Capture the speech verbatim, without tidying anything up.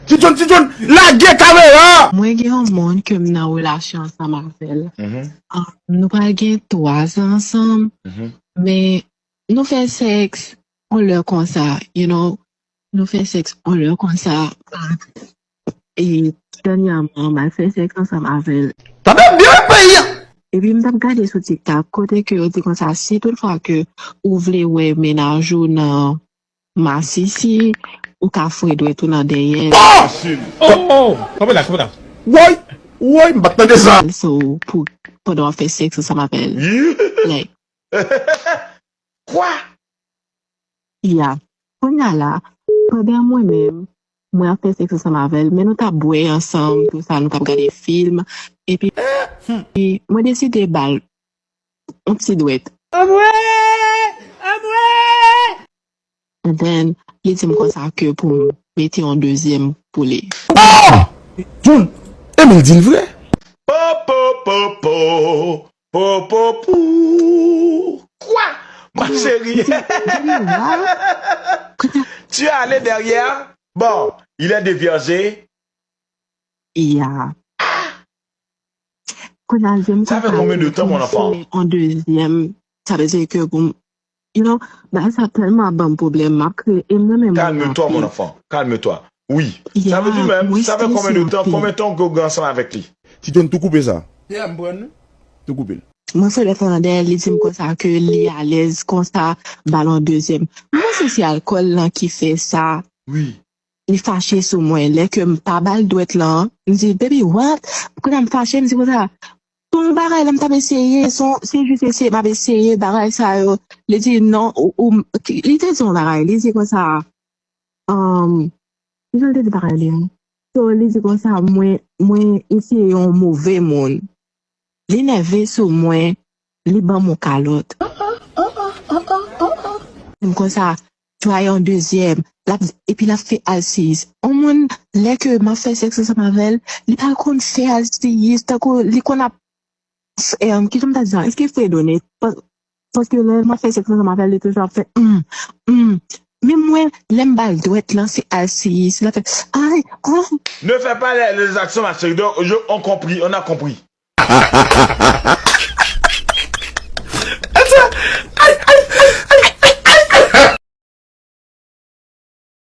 Ti John, Ti John, lage kamera! Mwen gen yon moun ke m nan relasyon ansanm avè l. Um, nou pral gen twa zan ansanm, men nou fè sèks yon lè konsa, you know, nou fè sèks yon lè konsa. E dènyèman, m al fè sèks ansanm avè l. Tande byen peyi a! Epi m t ap gade sou TikTok, kote ke yo di konsa, si toutfwa ke ou vle wè mennaj ou nan masisi, ou ka fre dwèt ou nan dèyè l. Oh! Oh! Kanpe la, kanpe la. Woy! Woy, m pa t tande sa! So, pou, pandan w ap fè sèks ansanm avè l. Like, Kwa? Ya. Kounye a la, pandan mwen menm, mwen ap fè sèks ansanm avè l, men nou t ap bwè ansanm, tou sa, nou t ap gade fim, epi mwen deside ba l yon ti dwèt. Anmwey! Anmwey! And then, li di m konsa ke pou m mete yon dezyèm pou li. Oh! John, Emil di l vre. Po, po, po, po. Po, po, pou. Kwa? Ma chérie. Tu es allé derrière? Bon, il est déviergé. Ya. Kounye a, je m konsa ke pou m simen an dezyèm, sa vle di ke pou m, you know, bagay sa tèlman ap ban m pwoblèm, m ap kriye, e mwen menm mwen anpil. Calme-toi, mon enfant. Calme-toi. Oui. Sa vle di menm, sa fè konbyen de tan, konbyen tan ke w gen ansanm avèk li? Ti John, tou koupe sa. Yeah, m pran li. Tou koupe l. Mwen fè lè fè nan dèyè, li di m konsa ke li alèz konsa, ba l yon dezyèm. M panse se alkòl lan ki fè sa. Wi. Li fache sou mwen. Lè ke m pa ba l dwèt lan, m di, baby, what? Kounye a m fache, m di konsa, se yon bagay la m t ap eseye, se jis eseye, m ap eseye bagay sa yo. Li di, non, ou, ou, li te di yon bagay, li di konsa, um, kijan l te di bagay li an? So, li di konsa, mwen, mwen eseye yon move moun. Li nève sou mwen, li ban m yon kalòt. M konsa, try yon dezyèm, l ap, epi l ap fè alsiyis. Yon moun, lè ke m ap fè sèks ansanm avè l, li pa konn fè alsiyis, tankou li konn ap, um, kijan m ta di sa? Èske fredone? Paske lè m ap fè sèks ansanm avè l, li toujou ap fè, hmm, hmm. Men mwen, lè m ba l dwèt lan, se alsiyis. L ap fè, ay, oh. Ne fais pas les, les actions, ma chérie. Donc, je, on compris, on a compris. Ay, ay,